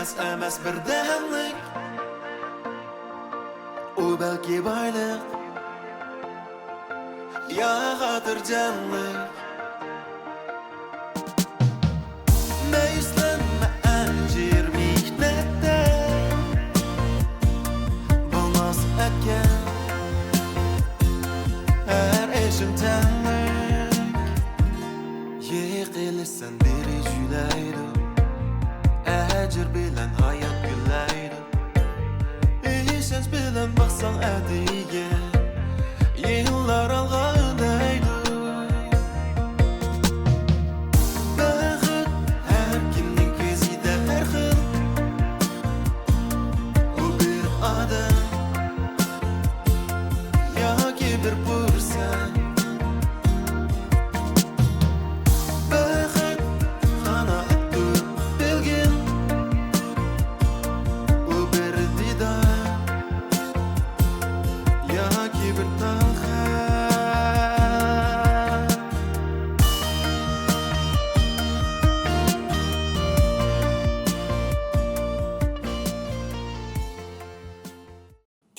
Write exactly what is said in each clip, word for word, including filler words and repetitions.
ئەمەس، ئەمەس بىردەملىك، ئۇ بەلكى بايلىق يا خاتىرجەملىك. مەيۈسلەنمە ئەجىر مېھنەتتە، بولماس ئەتكەن ھەر ئىشىڭ تەڭلىك. يىقىلىسەن بىرى جۈيلەيدۇ، ئەجىر بىلەن ھايات گۈللەيدۇ. ئىشەنچ بىلەن باقساڭ ئەتىگە، يىللار ئالغا ئۈندەيدۇ. بەخت ھەر كىمنىڭ كۆزىدە ھەر خىل. ئۇ بىر ئادەم ياكى بىر پۇرسەت. بەخت قانائەتتۇر بەلگىم، ئۇ بىر دىدار ياكى بىر تال خەت.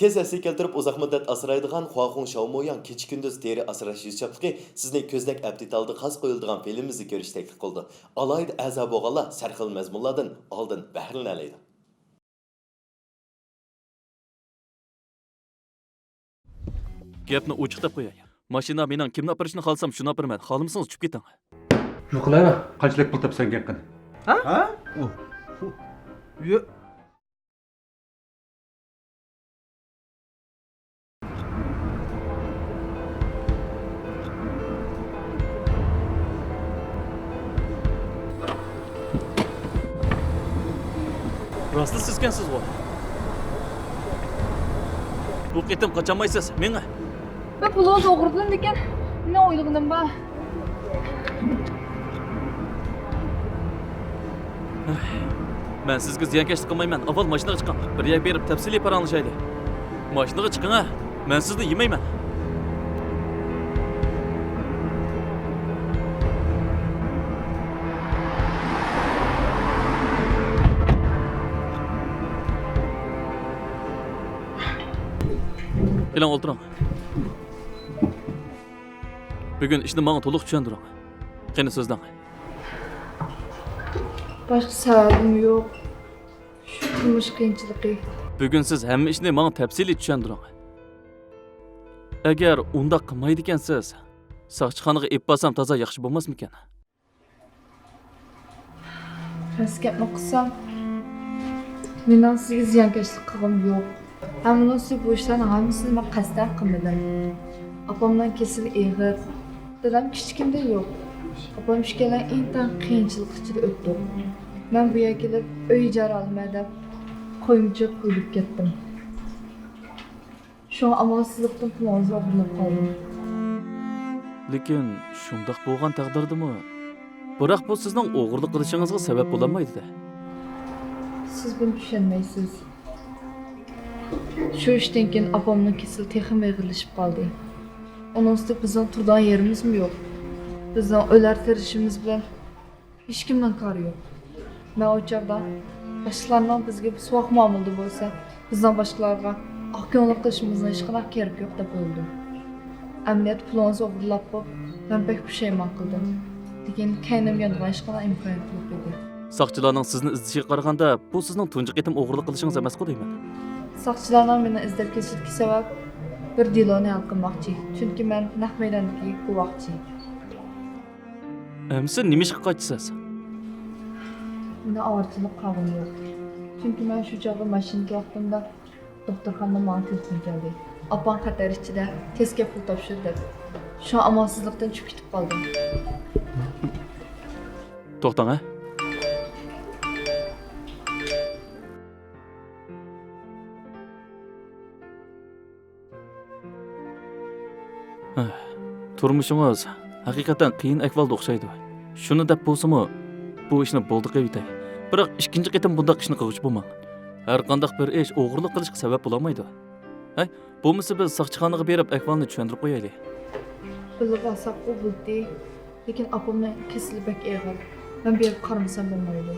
تېز ئەسلىگە كەلتۈرۈپ، ئۇزاق مۇددەت ئاسرايدىغان خۇاخۇڭ شاۋموياڭ كېچە-كۈندۈز تېرە ئاسراش يۈزچاپلىقى سىزنى كۆزنەك ئەپتى ئالدىدا خاس قويۇلىدىغان فىلىمىمىزنى كۆرۈشكە تەكلىپ قىلىدۇ. ئالاھىدە ئەزا بولغانلار سەرخىل مەزمۇنلاردىن ئالدىن بەھرىلىنەلەيدۇ. گەپنى ئوچۇق دەپ قوياي. ماشىنا مېنىڭ، كىمنى ئاپىرىشنى خالىسام، شۇنى ئاپىرىمەن. خالىمىسىڭىز چۈشۈپ كېتىڭ. يوقلا، قانچىلىك پۇل تاپساڭ گەپ قىل. ھە؟ ھە؟ ئۇ. يو-، راستلا سىزكەنسىزغۇ؟ بۇ قېتىم قاچالمايسىز، مېڭە! مەن پۇلىڭىزنى ئوغرىلىدىم لېكىن، مېنىڭ ئويلىغىنىم بار. مەن سىزگە زىيانكەشلىك قىلمايمەن. ئاۋۋال ماشىنىغا چىقىڭ. بىر يەرگە بېرىپ تەپسىلىي پاراڭلىشايلى. ماشىنىغا چىقىڭ ھە! مەن سىزنى يېمەيمەن. كېلىڭ، ئولتۇرۇڭ. بۈگۈن ئىشنى ماڭا تولۇق چۈشەندۈرۈڭ. قېنى، سۆزلەڭ. باشقا سەۋەبىم يوق. شۇ تۇرمۇش قىيىنچىلىقى. بۈگۈن سىز ھەممە ئىشنى ماڭا تەپسىلىي چۈشەندۈرۈڭ. ئەگەر ئۇنداق قىلمايدىكەنسىز، ساقچىخانىغا ئېلىپ بارسام تازا ياخشى بولماسمىكىن؟ راست گەپنى قىلسام، مېنىڭ سىزگە زىيانكەشلىك قىلغۇم يوق. ھەم ئۇنىڭ ئۈستىگە بۇ ئىشلارنىڭ ھەممىسىنى مەن قەستەن قىلمىدىم. ئاپامنىڭ كېسىلى ئېغىر. دادام كىچىكىمدە يوق. ئاپام ئىككىيلەن ئىنتايىن قىيىنچىلىق ئىچىدە ئۆتتۇق. مەن بۇ يەرگە كېلىپ ئۆي ئىجارە ئالىمەن دەپ قويمىچى قويۇلۇپ كەتتىم. شۇڭا ئامالسىزلىقتىن پۇلىڭىزنى ئوغرىلاپ قالدىم. لېكىن شۇنداق بولغان تەقدىردىمۇ، بىراق بۇ سىزنىڭ ئوغرىلىق قىلىشىڭىزغا سەۋەب بولالمايدۇ-دە. سىز بۇنى چۈشەنمەيسىز. شۇ ئىشتىن كېيىن ئاپامنىڭ كېسىلى تېخىمۇ ئېغىرلىشىپ قالدى. ئۇنىڭ ئۈستىگە بىزنىڭ تۇرىدىغان يېرىمىزمۇ يوق. بىزنىڭ ئۆلەر تىرىشىمىز بىلەن ھېچكىمنىڭ كارى يوق. مەن ئۇ چاغدا باشقىلارنىڭ بىزگە سوغۇق مۇئامىلىدە بولسا، بىزنىڭ باشقىلارغا ئاق كۆڭۈللۈك قىلىشىمىزنىڭ ھېچقانداق كېرىكى يوق دەپ ئويلىدىم. ئەمەلىيەتتە پۇلىڭىزنى ئوغرىلاپ بوپ، مەن بەك پۇشايمان قىلدىم. لېكىن كەينىمگە يانىدىغان ھېچقانداق ئىمكانىيەت يوق ئىدى. ساقچىلارنىڭ سىزنى ئىزدىشىگە قارىغاندا، بۇ سىزنىڭ تۇنجى قېتىم ئوغرىلىق قىلىشىڭىز ئەمەسقۇ دەيمەن. ساقچىلارنىڭ مېنى ئىزدەپ كېلىشىدىكى سەۋەب بىر دېلونى ھەل قىلماقچى، چۈنكى مەن نەق مەيداندىكى گۇۋاھچى. ئەمىسە نېمە ئىشقا قاچىسىز؟ مېنىڭ ئاۋارىچىلىك قىلغۇم يوق. چۈنكى مەن شۇ چاغدا ماشىنىدا ۋاقتىمدا دوختۇرخانىدىن ماڭا تېلېفون كەلدى. ئاپاڭ خەتەر ئىچىدە، تېز كەپ پۇل تاپشۇر دەپ. شۇڭا ئامالسىزلىقتىن چۈشۈپ كېتىپ قالدىم. توختاڭ ھە. ھە، تۇرمۇشىڭىز ھەقىقەتەن قىيىن ئەھۋالدا ئوخشايدۇ. شۇنى دەپ بولسىمۇ، بۇ ئىشنى بولدى قىلىۋېتەي. بىراق ئىككىنچى قېتىم بۇنداق ئىشنى قىلغۇچى بولماڭ. ھەرقانداق بىر ئىش ئوغرىلىق قىلىشقا سەۋەب بولالمايدۇ. ھەي، بولمىسا بىز ساقچىخانىغا بېرىپ ئەھۋالنى چۈشەندۈرۈپ قويايلى. بىلىپ ئالساققۇ بولدى، لېكىن ئاپامنىڭ كېسىلى بەك ئېغىر. مەن بېرىپ قارىمىسام بولمايدۇ.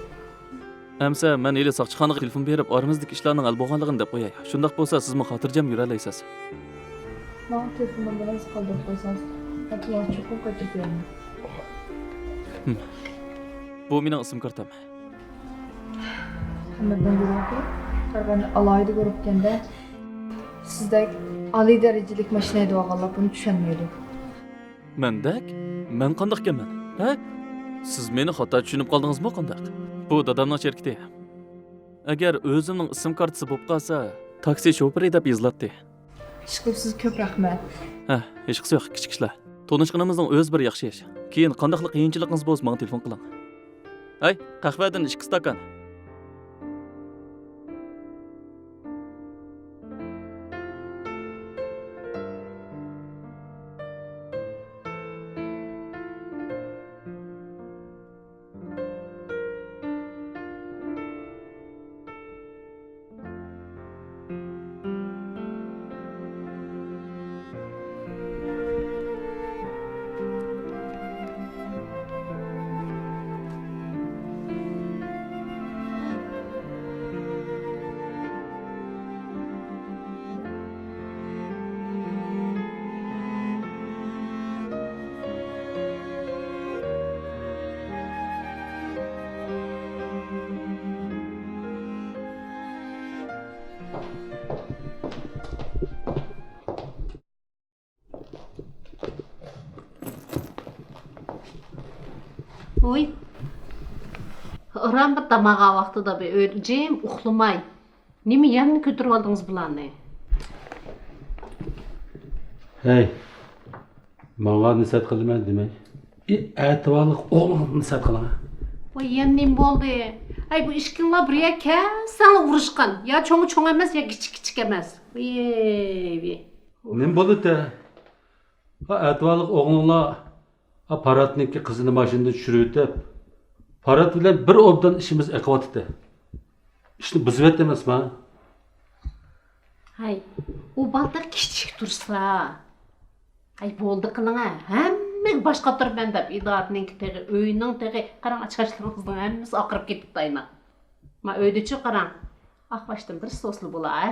ئەمسە مەن ھېلى ساقچىخانىغا تېلېفون بېرىپ، ئارىمىزدىكى ئىشلارنىڭ ھەل بولغانلىقىنى دەپ قوياي. شۇنداق بولسا سىزمۇ خاتىرجەم يۈرەلەيسىز. ماڭا تېلېفون نومۇرىڭىزنى قالدۇرۇپ قويسىڭىز، مەن چوقۇم قايتۇرۇپ بېرىمەن. ھىم. بۇ مېنىڭ ئىسىم كارتام. ھەممە بىلەن گۇرۇپپا، بىر ئالاھىدە گۇرۇپپا ئىكەندە، سىزدەك ئالىي دەرىجىلىك ماشىنا ھەيدەۋالغانلار بۇنى چۈشەنمەيدۇ. مەندەك؟ مەن قانداق ئىكەنمەن؟ ھە؟ سىز مېنى خاتا چۈشىنىپ قالدىڭىزمۇ قانداق؟ بۇ دادامنىڭ شىركىتى. ئەگەر ئۆزۈمنىڭ ئىسىم كارتىسى بولۇپ قالسا، تاكسى شوپۇرى دەپ يېزىلاتتى. ئىشقىلىپ سىزگە كۆپ رەھمەت. ھە، ھېچقىسى يوق، كىچىك ئىشلار. تونۇشقىنىمىزنىڭ ئۆزى بىر ياخشى ئىش. كېيىن قانداقلا قىيىنچىلىقىڭىز بولسا ماڭا تېلېفون قىلىڭ. ھەي، قەھۋەدىن ئىككى ئىستاكان. ۋوي. ئاران بىر دەم ئالغان ۋاقتىدا بىر ئۆيدە جىم ئۇخلىماي. نېمە يەنە كۆتۈرۈۋالدىڭىز بۇلارنى؟ ھەي، ماڭا نەسىھەت قىلىمەن دېمەي. ئى، ئەتىۋارلىق ئوغلۇڭغا نەسىھەت قىلىڭ. ۋاي، يەنە نېمە بولدى؟ ھەي، بۇ ئىككىڭلار بىر يەرگە كەلسەڭلار ئۇرۇشقان. يا چوڭى چوڭ ئەمەس، يا كىچىك كىچىك ئەمەس. ۋىي، ۋىي. نېمە بولدى تە؟ ھا، ئەتىۋارلىق ئوغلۇڭلار، ھا، پاراتنىڭكى قىزىنى ماشىنىدىن چۈشۈرۈۋېتىپ، پارات بىلەن بىر ئوبدان ئىشىمىز ئېقىۋاتىتتى. ئىشنى بۇزۇۋەتتى ئەمەسما؟ ھەي، ئۇ بالا كىچىك تۇرسا. ھەي، بولدى قىلىڭە، ھەممىگە باش قاتۇرىمەن دەپ، ئىدارىنىڭكى تېخى، ئۆينىڭ تېخى، قاراڭ، چاچلىرىڭىزنىڭ ھەممىسى ئاقىرىپ كېتىپتۇ ئاينا. ما ئۆيدىچۇ قاراڭ، ئاق باشتىن بىر سوسلا بولا، ھە.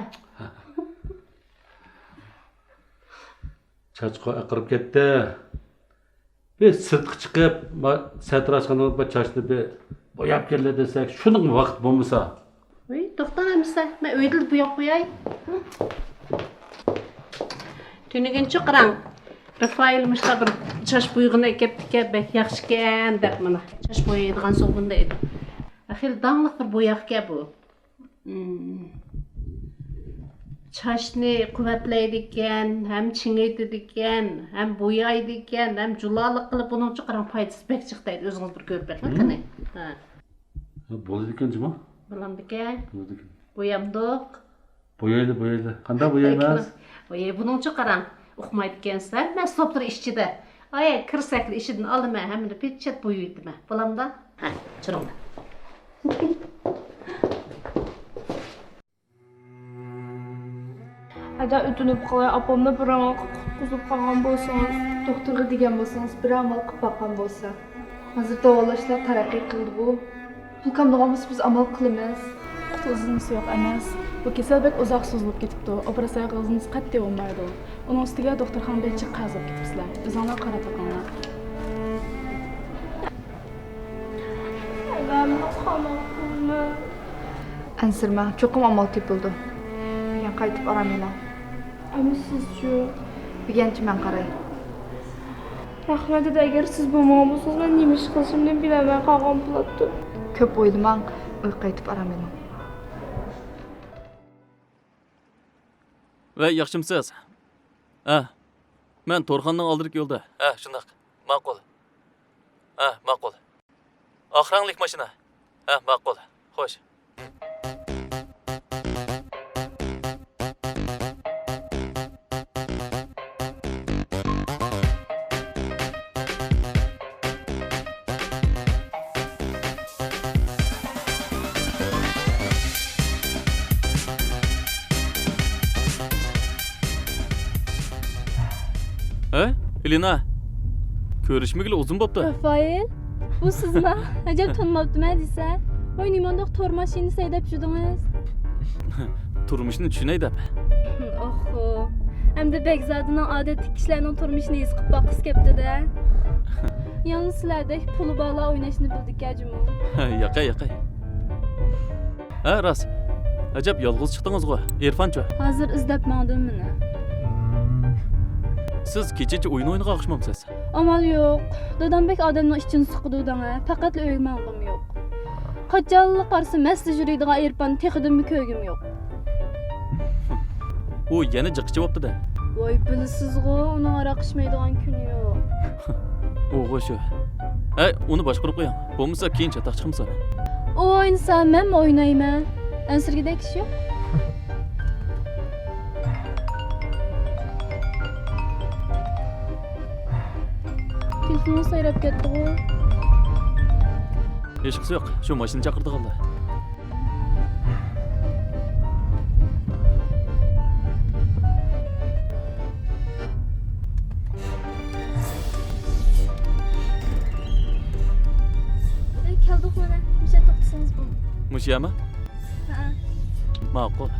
چاچقا ئاقىرىپ كەتتى. بىر سىرتقا چىقىپ، ما-، سەتراچخانىغا بىر چاچنى بىر بوياپ كەللى دېسەك، شۇنىڭ ۋاقىت بولمىسا. ۋىي، توختاڭ ئەمىسە، مەن ئۆيدىلا بوياپ قوياي. تۈنۈگۈنچۇ قاراڭ، رافائېل مۇشۇنداق بىر چاچ بويىغىنى ئەكەپتىكەن، بەك ياخشىكەن دەپ مانا، چاچ بويايدىغان سوغۇندا ئىدى. خېلى داڭلىق بىر بوياقكەن بۇ. مم. چاچنى قۇۋۋەتلەيدىكەن، ھەم چىڭىيتىدىكەن، ھەم بويايدىكەن، ھەم جۇلالىق قىلىپ، بۇنىڭچۇ قاراڭ پايدىسى بەك جىق دەيدۇ، ئۆزىڭىز بىر كۆرۈپ بېقىڭ، مم. قېنى. ھە. ھە، بولىدىكەن جۇمۇ. بولامدىكەن. بولىدىكەن. بويامدۇق. بويايلى، بويايلى. قانداق بويايمىز؟ ۋاي، بۇنىڭچۇ قاراڭ، ئۇقمايدىكەنسىز، ھەممە سوپلىرى ئىچىدە. ئاي، كىرسەكلا ئىچىدىن ئالىمەن، ھەممىنى پېچەت بويىۋېتىمەن. بولامدا؟ ھە، چۈرۈڭلار. ھەدە ئۆتۈنۈپ قالاي، ئاپامنى بىر ئامال قۇتقۇزۇپ قالغان بولسىڭىز. دوختۇرغا دېگەن بولسىڭىز، بىر ئامال قىلىپ باققان بولسا. ھازىر داۋالاشلار تەرەققىي قىلدىغۇ. پۇل كاملىغان بولسا بىز ئامال قىلىمىز. قۇتقۇزغۇسى يوق ئەمەس. بۇ كېسەل بەك ئۇزاق سوزۇلۇپ كېتىپتۇ. ئوپېراتسىيە قىلغىنىمىز قەتئىي بولمايدۇ. ئۇنىڭ ئۈستىگە دوختۇرخانىدا جىق قەرز بولۇپ كېتىپسىلەر. ئۆزۈڭلار قاراپ بېقىڭلار. مەنمۇ قاماق قىلىمەن. ئەنسىرىمەڭ، چوقۇم ئامال تېپىلىدۇ. بۈگۈن قايتىپ ئارام ئېلىڭ. ئەمما سىزچۇ؟ بۈگۈنچە مەن قاراي. رەھمەت دادا، ئەگەر سىز بولمىغان بولسىڭىز، مەن نېمە ئىش قىلىشىمنى بىلەلمەي قالغان بولاتتىم. كۆپ ئويلىماڭ، ئۆيگە قايتىپ ئارام ئېلىڭ. ۋەي، ياخشىمسىز؟ ھە، مەن تورخانىنىڭ ئالدىدىكى يولدا. ھە، شۇنداق. ماقۇل. ھە، ماقۇل. ئاق رەڭلىك ماشىنا. ھە، ماقۇل. خوش. ھە؟ ئېلىنا، كۆرۈشمىگىلى ئۇزۇن بوپتۇ. رافائېل، بۇ سىزما؟ ئەجەب تونۇماپتىمەن دېسە. ۋاي، نېمانداق تور ماشىنىسى ھەيدەپ يۈردىڭىز؟ تۇرمۇشنى چۈشىنەي دەپ. ئوھو. ئەمدى بەگزادىنىڭ ئادەتتىكى كىشىلەرنىڭ تۇرمۇشىنى ھېس قىلىپ باققۇسى كەپتۇ-دە. يەنىلا سىلەردەك پۇلى بارلار ئويناشنى بىلىدىكەن جۇمۇ. ياقەي، ياقەي. ھە، راست. ئەجەب يالغۇز چىقتىڭىزغۇ، ئېرفانچۇ؟ ھازىر ئىزدەپ ماڭدىم مېنى. سىز كېچىچە ئويۇن ئوينىغان ئوخشىمامسىز؟ ئامال يوق. دادام بەك ئادەمنىڭ ئىچىنى سىقىدۇ دەڭە. پەقەتلا ئۆيگە ماڭغۇم يوق. قاچانلا قارىسا مەستە يۈرىدىغان ئېرپاننى تېخىدىنمۇ كۆرگۈم يوق. ئۇ يەنە جىق ئىچىۋاپتۇ-دە. ۋاي، بىلىسىزغۇ، ئۇنىڭ ھاراق ئىچمەيدىغان كۈنى يوق. ئۇغۇ شۇ. ھەي، ئۇنى باشقۇرۇپ قويۇڭ. بولمىسا كېيىن چاتاق چىقمىسۇن. ئۇ ئوينىسا مەنمۇ ئوينايمەن. ئەنسىرىگۈدەك ئىش يوق. تېلېفونىڭىز سايراپ كەتتىغۇ؟ ھېچقىسى يوق، شۇ ماشىنا چاقىرىدىغانلار. ئەي، كەلدۇق مانا، مۇشۇ يەردە توختىسىڭىز بولدى. مۇشۇ يەرمۇ؟ ھەئە. ماقۇل.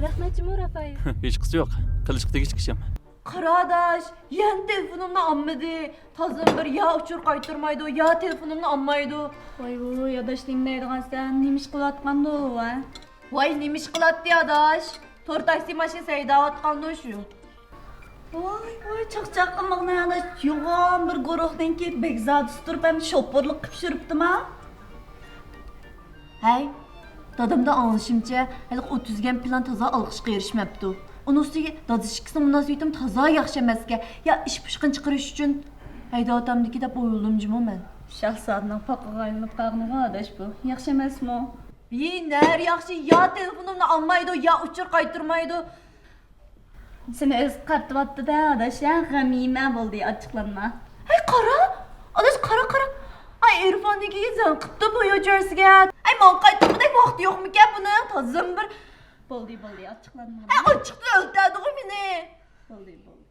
رەھمەت جۇمۇ، رافائېل. ھېچقىسى يوق، قىلىشقا تېگىشلىك ئىشىم. قارا ئاداش، يەنە تېلېفونۇمنى ئالمىدى. تازىدىن بىر يا ئۇچۇر قايتۇرمايدۇ، يا تېلېفونۇمنى ئالمايدۇ. ۋاي ۋۇي، ئاداش نېمە دەيدىغانسەن، نېمە ئىش قىلىۋاتقاندۇ ۋە؟ ۋاي، نېمە ئىش قىلاتتى ئاداش؟ تور تاكسى ماشىنىسى ھەيدەۋاتقاندۇ شۇ. ۋاي ۋاي، چاقچاق قىلمىغىن ئاداش، يوغان بىر گۇرۇھنىڭكى بەگزادىسى تۇرۇپ ھەم شوپۇرلۇق قىلىپ يۈرۈپتىما؟ ھەي، دادامدىن ئاڭلىشىمچە، ھېلىقى ئۇ تۈزگەن پىلان تازا ئالقىشقا ئېرىشمەپتۇ. ئۇنىڭ ئۈستىگە دادىسى ئىككىسىنىڭ مۇناسىۋىتىمۇ تازا ياخشى ئەمەسكەن. يا ئىش پۇشقىنى چىقىرىش ئۈچۈن ھەيدەۋاتامدىكى دەپ ئويلىدىم جۇمۇ مەن. شاھزادىنىڭ پاقىغا ئايلىنىپ قالغىنىغۇ ئاداش بۇ. ياخشى ئەمەسمۇ؟ ھى، نەر ياخشى، يا تېلېفونۇمنى ئالمايدۇ، يا ئۇچۇر قايتۇرمايدۇ. سېنى ئۆزى قارىتىۋاتىدۇ-دە، ئاداش، يا، غەم يېمە، بولدى، ئاچچىقلانما. ھەي، قارا! ئاداش، قارا، قارا! ئاي، ئېرفاندىكىگە زەڭ قىپتۇ بوياچارسىگە. ئاي، ماڭا قايتۇرغۇدەك ۋاقتى يوقمىكەن بۇنىڭ؟ تازىدىن بىر. بولدى، بولدى، ئاچچىقلانما. ئاي، ئاچچىقتىن ئۆلتۈرىدىغۇ مېنى. بولدى، بولدى.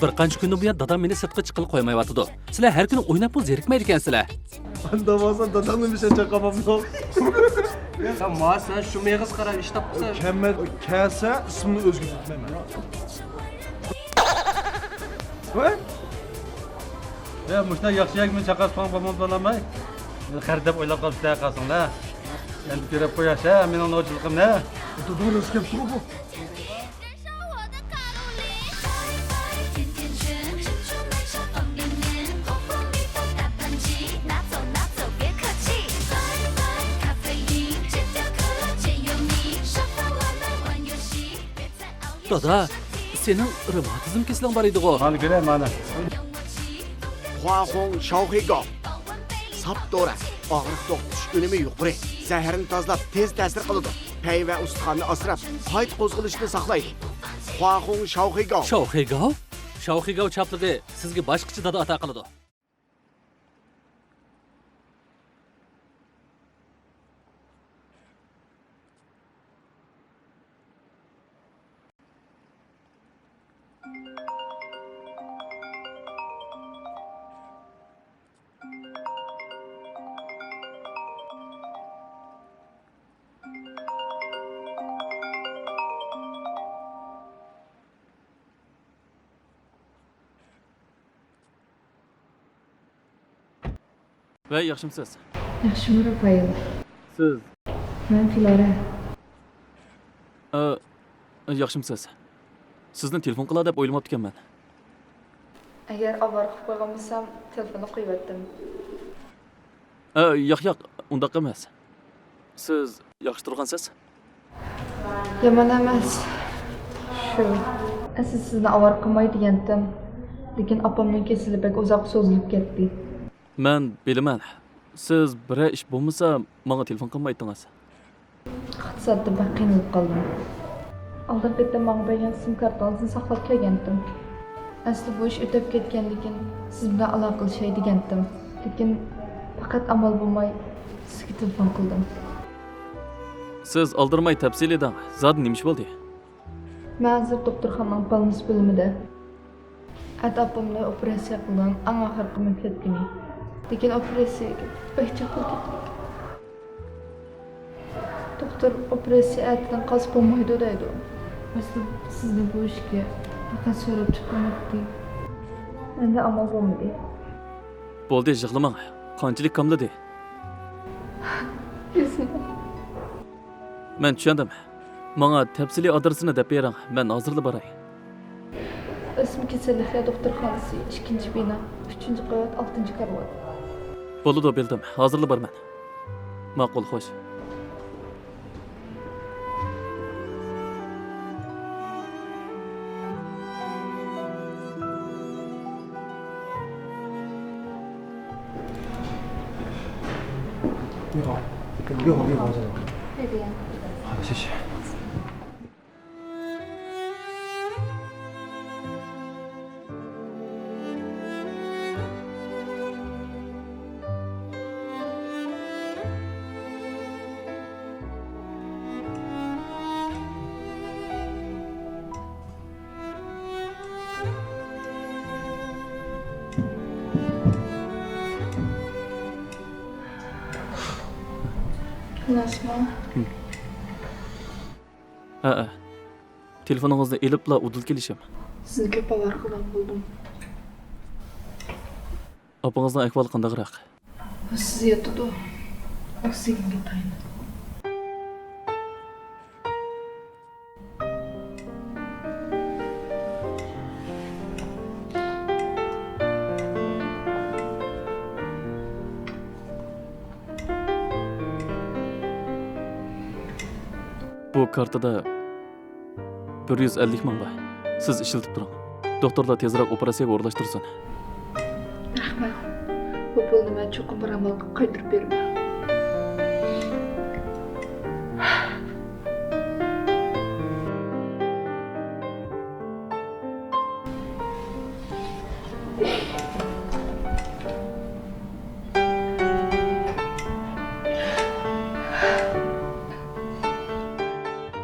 بىر قانچە كۈندىن بۇيان دادام مېنى سىرتقا چىققىلى قويمايۋاتىدۇ. سىلەر ھەر كۈنى ئويناپمۇ زېرىكمەيدىكەنسىلەر. ئانداق بولسا داداڭنى مىشەن چاقامامدۇ؟ يا، ما سەن شۇ مېغىز قاراپ ئىش تاپقۇسەن. كەلمە، كەلسە ئىسمىنى ئۆزگەرتىپ كېتىمەن. ۋاي. يا، مۇشۇنداق ياخشى يەرگە مېنى چاقىرساڭ بولمامدۇ ئالاماي؟ مېنى خەرىت دەپ ئويلاپ قاپسىلەر قالساڭلار. ئەمدى كۆرۈپ قوياش ھە، مېنىڭ نوچىلىقىمنى. داداڭ راست گەپتىغۇ بۇ. دادا، سېنىڭ رېماتىزم كېسىلىڭ بار ئىدىغۇ؟ مانا كۆرە، مانا. خۇاخۇڭ شاۋخېگاۋ. ساپ دورا. ئاغرىق توختىتىش ئۈنۈمى يۇقىرى. زەھەرنى تازىلاپ، تېز تەسىر قىلىدۇ. پەي ۋە ئۇستىخاننى ئاسراپ، قايتا قوزغىلىشنى ساقلايدۇ. خۇاخۇڭ شاۋخېگاۋ. شاۋخېگاۋ؟ شاۋخېگاۋ چاپلىقى سىزگە باشقىچە دادا ئاتا قىلىدۇ. ۋەي، ياخشىمۇسىز؟ ياخشىمۇ، رافائېل؟ سىز؟ مەن فلورا. ئە، ياخشىمۇسىز؟ سىزنى تېلېفون قىلا دەپ ئويلىماپتىكەنمەن. ئەگەر ئاۋارە قىلىپ قويغان بولسام، تېلېفوننى قويۇۋەتتىم. ئە، ياق، ياق، ئۇنداق ئەمەس. سىز ياخشى تۇرغانسىز؟ يامان ئەمەس. شۇ. ئەسلى سىزنى ئاۋارە قىلماي دېگەنتىم. لېكىن ئاپامنىڭ كېسىلى بەك ئۇزاققا سوزۇلۇپ كەتتى. مەن بىلىمەن. سىز بىرەر ئىش بولمىسا، ماڭا تېلېفون قىلمايتتىڭىز. ئىقتىسادتا بەك قىينىلىپ قالدىم. ئالدىنقى قېتىم ماڭا بەرگەن سىم كارتىڭىزنى ساقلاپ كەلگەنتىم. ئەسلى بۇ ئىش ئۆتۈپ كەتكەندىن كېيىن سىز بىلەن ئالاقىلىشاي دېگەنتىم. لېكىن پەقەت ئامال بولماي سىزگە تېلېفون قىلدىم. سىز ئالدىرىماي تەپسىلىي دەڭ، زادى نېمە ئىش بولدى؟ مەن ھازىر دوختۇرخانىنىڭ بالنىس بۆلۈمىدە. ئەتە ئاپامنى ئوپېراتسىيە قىلغان ئەڭ ئاخىرقى مۆھلەت كۈنى. لېكىن ئوپېراتسىيەگە بەك جىق ۋاقىت كېتىدىكەن. دوختۇر ئوپېراتسىيە ئەتىدىن قالسا بولمايدۇ دەيدۇ. ئەسلى سىزنى بۇ ئىشكە پەقەت سۆرەپ چىققان ئىدى. مەندە ئامال بولمىدى. بولدى، يىغلىماڭ. قانچىلىك كاملىدى؟ مەن چۈشەندىم. ماڭا تەپسىلىي ئادرېسىنى دەپ بېرىڭ، مەن ھازىرلا باراي. ئۆسمە كېسەللىكلەر دوختۇرخانىسى، ئىككىنچى بىنا، ئۈچىنچى قەۋەت، ئالتىنچى كارىۋات. بولىدۇ، بىلدىم. ھازىرلا بارىمەن. ماقۇل، خوش. 你好，你好，你好，先生。对的呀。好的，谢谢。 خلاصمۇ؟ ھەئە. تېلېفونىڭىزنى ئېلىپلا ئۇدۇل كېلىشىم. سىزنى كۆپ ئاۋارە قىلغان بولدۇم. ئاپىڭىزنىڭ ئەھۋالى قانداقراق؟ ئۇ سىز ياتىدۇ. ئوكسىگېنگە تايىنىدۇ. بۇ كارتىدا بىر يۈز ئەللىك مىڭ بار. سىز ئىشلىتىپ تۇرۇڭ. دوختۇرلار تېزرەك ئوپېراتسىيەگە ئورۇنلاشتۇرسۇن. رەھمەت. بۇ پۇلنى مەن چوقۇم بىر ئامال قىلىپ قايتۇرۇپ بېرىمەن.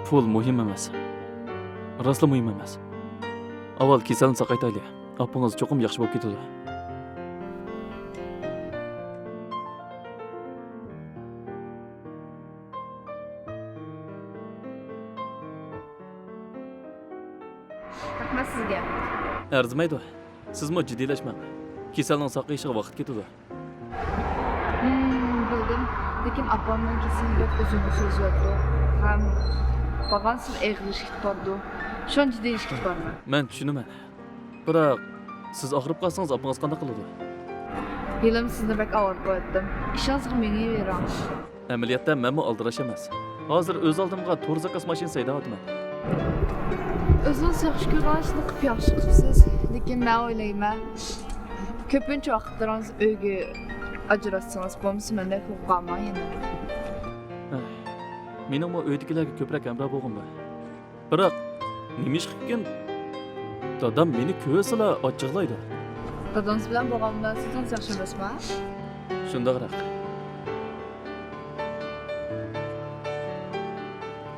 پۇل مۇھىم ئەمەس. راستلا مۇھىم ئەمەس. ئاۋۋال كېسەلنى ساقايتايلى. ئاپىڭىز چوقۇم ياخشى بولۇپ كېتىدۇ. رەھمەت سىزگە. ئەرزىمەيدۇ. سىزمۇ جىددىيلەشمەڭ. كېسەلنىڭ ساقىيىشىغا ۋاقىت كېتىدۇ. ھىم، بىلدىم. لېكىن ئاپامنىڭ كېسىلى بەك ئۇزۇنغا سوزۇلۇۋاتىدۇ. ھەم بارغانسېرى ئېغىرلىشىپ كېتىپ بارىدۇ. شۇنى جىددىيلىشىپ كېتىپ بارىمەن. مەن چۈشىنىمەن. بىراق، سىز ئاغرىپ قالسىڭىز، ئاپىڭىز قانداق قىلىدۇ؟ ھېلىمۇ سىزنى بەك ئاۋارە قىلىۋەتتىم. ئىشىڭىزغا مېڭىۋېرىڭ. ئەمەلىيەتتە مەنمۇ ئالدىراش ئەمەس. ھازىر ئۆز ئالدىمغا تور زاكاز ماشىنىسى ھەيدەۋاتىمەن. ئۆزىڭىز ياخشى كۆرىدىغان ئىشنى قىلىپ ياخشى قىپسىز. لېكىن مەن ئويلايمەن، كۆپىنچە ۋاقىتلىرىڭىز ئۆيگە ئاجراتسىڭىز بولمىسا مەندەك بولۇپ قالماڭ يەنە. ھە، مېنىڭمۇ ئۆيدىكىلەرگە كۆپرەك ھەمراھ بولغۇم بار. بىراق، نېمىشقىكىن دادام مېنى كۆرسىلا ئاچچىقلايدۇ. دادىڭىز بىلەن بولغان مۇناسىۋىتىڭىز ياخشى ئەمەسمۇ؟ شۇنداقراق.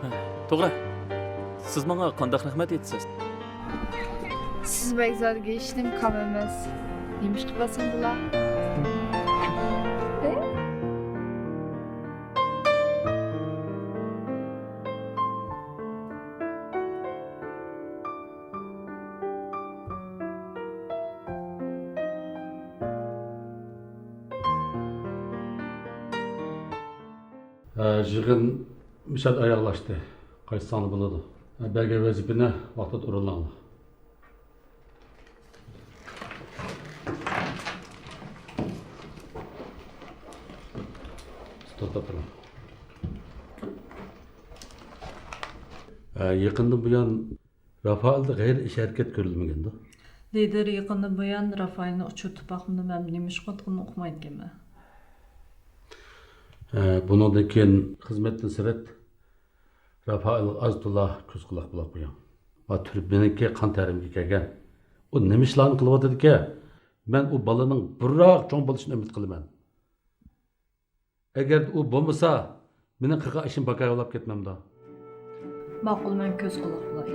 ھە، توغرا. سىز ماڭا قانداق رەھمەت ئېيتىسىز؟ سىز بەك زادىگە ھېچنېمە كام ئەمەس. نېمىشقا باسمىدىلا؟ ھە، يىغىن مۇشۇ يەردە ئاياغلاشتى. قايتساڭلار بولىدۇ. ھە، بەرگەن ۋەزىپىنى ۋاقتىدا ئورۇنلاڭلار. توختاپ تۇرۇڭ. ھە، يېقىندىن بۇيان رافائېلدا غەيرىي ئىش ھەرىكەت كۆرۈلمىگەندۇ؟ لىدىر يېقىندىن بۇيان رافائېلنى ئۇچرىتىپ باقمىدىم ھەم نېمە ئىش قىلىۋاتقىنىنى ئۇقمايدىكەنمەن. ھە، بۇنىڭدىن كېيىن خىزمەتتىن سىرت رافائېلغا ئاز تولا كۆز قۇلاق بولاپ قويۇڭ. ۋە تۈرمىدىكى قان تەرىمىگە كەلگەن. ئۇ نېمە ئىشلارنى قىلىۋاتىدىكەن؟ مەن ئۇ بالىنىڭ بۇرراق چوڭ بولۇشىنى ئۈمىد قىلىمەن. ئەگەر ئۇ بولمىسا، مېنىڭ قىلغان ئىشىم بىكار بولاپ كەتمەمدۇ؟ ماقۇل، مەن كۆز قۇلاق بولاي.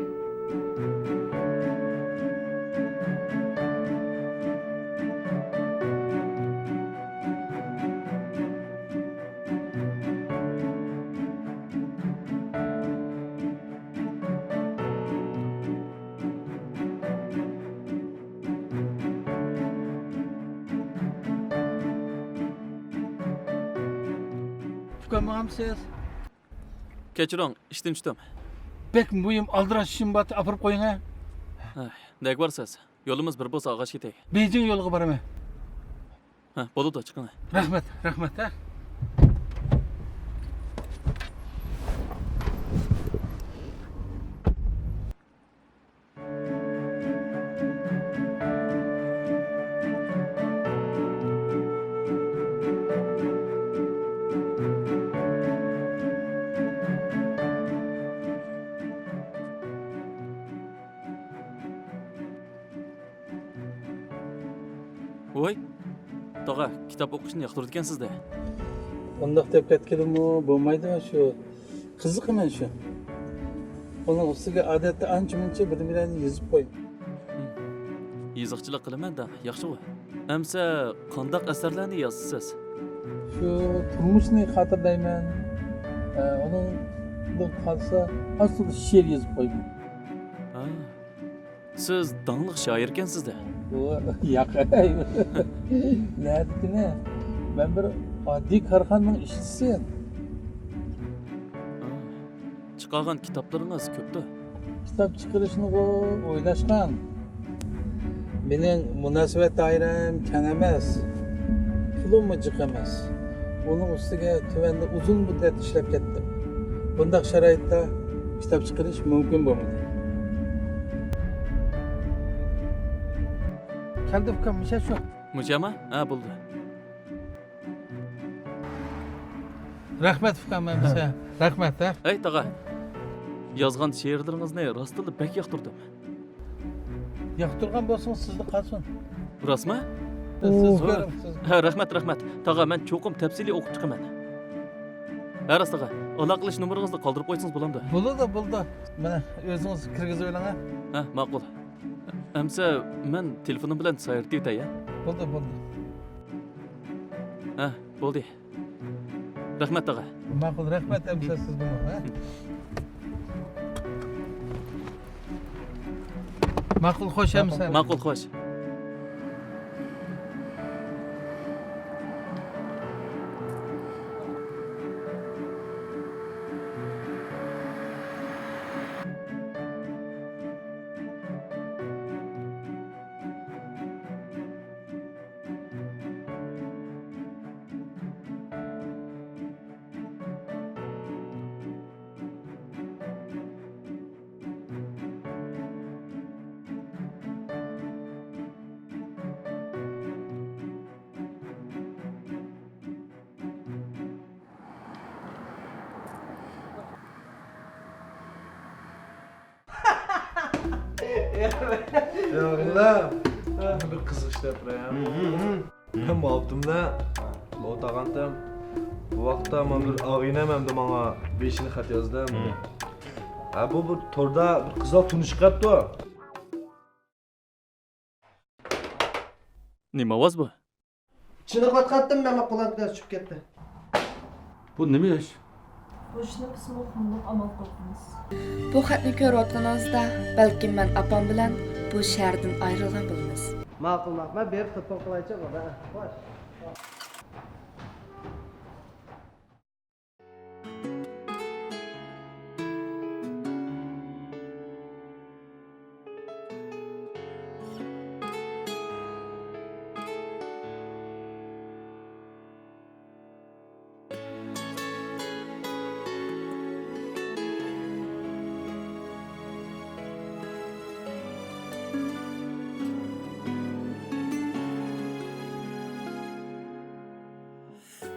كۆرمىغانمىسىز؟ كەچۈرۈڭ، ئىشتىن چۈشتۈم. بەك مۇھىم ئالدىراش ئىشىم بار، ئاپىرىپ قويۇڭ ھە. ھە، نەگە بارىسىز؟ يولىمىز بىر بولسا ئالغاچ كېتەي. بېيجىڭ يولىغا بارىمەن. ھە، بولىدۇ، چىقىڭ. رەھمەت، رەھمەت ھە. ۋوي، تاغا، كىتاب ئوقۇشنى ياقتۇرىدىكەنسىز-دە. ئۇنداق دەپ كەتكىلىمۇ بولمايدۇ، شۇ قىزىقىمەن شۇ. ئۇنىڭ ئۈستىگە ئادەتتە ئانچە-مۇنچە بىر-بىرلەرنى يېزىپ قويىمەن. ھىم. يېزىقچىلىق قىلىمەن دەڭ، ياخشىغۇ. ئەمسە قانداق ئەسەرلەرنى يازىسىز؟ شۇ تۇرمۇشنى خاتىرىلەيمەن. ئە، ئۇنىڭدىن قالسا ئاز-تولا شېئىر يېزىپ قويىمەن. ھا. سىز داڭلىق شائىركەنسىز-دە. ۋو، ياق. نەدىكىنى؟ مەن بىر ئاددىي كارخانىنىڭ ئىشچىسى. ھا. چىقارغان كىتابلىرىڭىز كۆپتۇ. كىتاب چىقىرىشنىغۇ ئويلاشقان. مېنىڭ مۇناسىۋەت دائىرەم كەڭ ئەمەس، پۇلۇممۇ جىق ئەمەس. ئۇنىڭ ئۈستىگە تۆۋەندە ئۇزۇن مۇددەت ئىشلەپ كەتتىم. بۇنداق شارائىتتا كىتاب چىقىرىش مۇمكىن بولمىدى. كەلدى ئۇكام، مۇشە شۇ. مۇشەما؟ ھە، بولدى. رەھمەت ئۇكام، ئەمىسە. رەھمەت ھە. ھەي تاغا، يازغان شېئىرلىرىڭىزنى راستتىنلا بەك ياقتۇردۇم. ياقتۇرغان بولسىڭىز سىزدە قالسۇن. راستمۇ؟ سىز ۋوي. كۆرۈڭ، سىز. ھە، رەھمەت، رەھمەت. تاغا، مەن چوقۇم تەپسىلىي ئوقۇپ چىقىمەن. ھە، راست تاغا، ئالاقىلىشىش نومۇرىڭىزنى قالدۇرۇپ قويسىڭىز بولامدۇ؟ بولىدۇ، بولىدۇ. مانا، ئۆزىڭىز كىرگۈزۈۋېلىڭ ھە. ھە، ماقۇل. ئەمسە مەن تېلېفونۇم بىلەن سايرىتىۋېتەي ھە. بولدى، بولدى. ھە، بولدى. رەھمەت تاغا. ماقۇل، رەھمەت ئەمسە سىزگىمۇ ھە. ماقۇل، خوش ئەمىسە. ماقۇل، خوش. ياغلا، بىر قىزىق ئىش دەپ بېرەي. مەن مۇئاۋىتىمدە ئولتۇرغانتىم. بۇ ۋاقىتتا مانا بىر ئاغىنەم ئەمدى ماڭا بېشىنى خەت يازدى. ھە، بۇ بىر توردا بىر قىز بىلەن تونۇشۇپ قاپتۇ. نېمە ئاۋاز بۇ؟ چېنىقىۋاتقانتىم، مەن قۇلاقتىن چۈشۈپ كەتتى. بۇ نېمە ئىش؟ بۇ ئىشنى بىزمۇ ئۇقمىدۇق، ئامال قىلىپمىز. بۇ خەتنى كۆرۈۋاتقىنىڭىزدا، بەلكىم مەن ئاپام بىلەن بۇ شەھەردىن ئايرىلغان بولىمىز. ماقۇل، ماقۇل. مەن بېرىپ تېلېفون قىلايچۇ، بابا. خوش.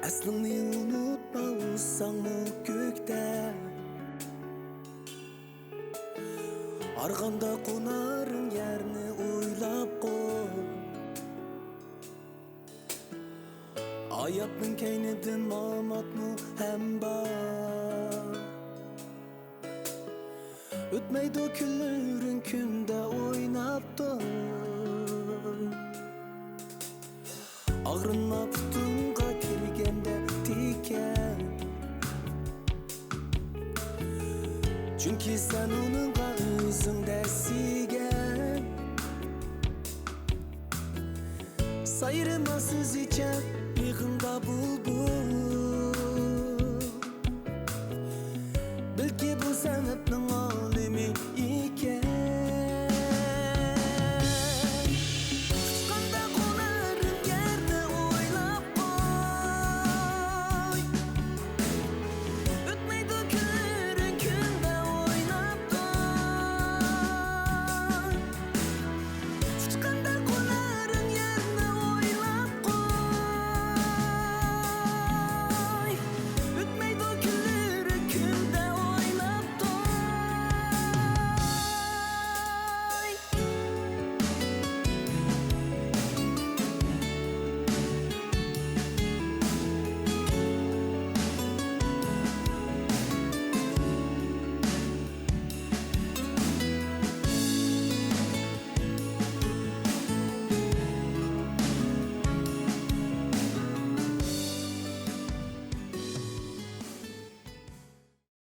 ئەسلىڭنى ئۇنتۇپ ئاۋۇساڭمۇ كۆكتە، ئارغامدا قونار يەرنى ئويلاپ قوي. ھاياتنىڭ كەينىدىن ماماتمۇ ھەم بار. ئۆتمەيدۇ كۈنلىرىڭ كۈندە ئويناپ تۇر. ئاغرىنما پۇتۇڭغا كىرگەندە تىكەن. چۈنكى سەن ئۇنىڭغا ئۆزۈڭ دەسسىگەن. سايرىما سىزىچە بېغىڭدا بۇلبۇل.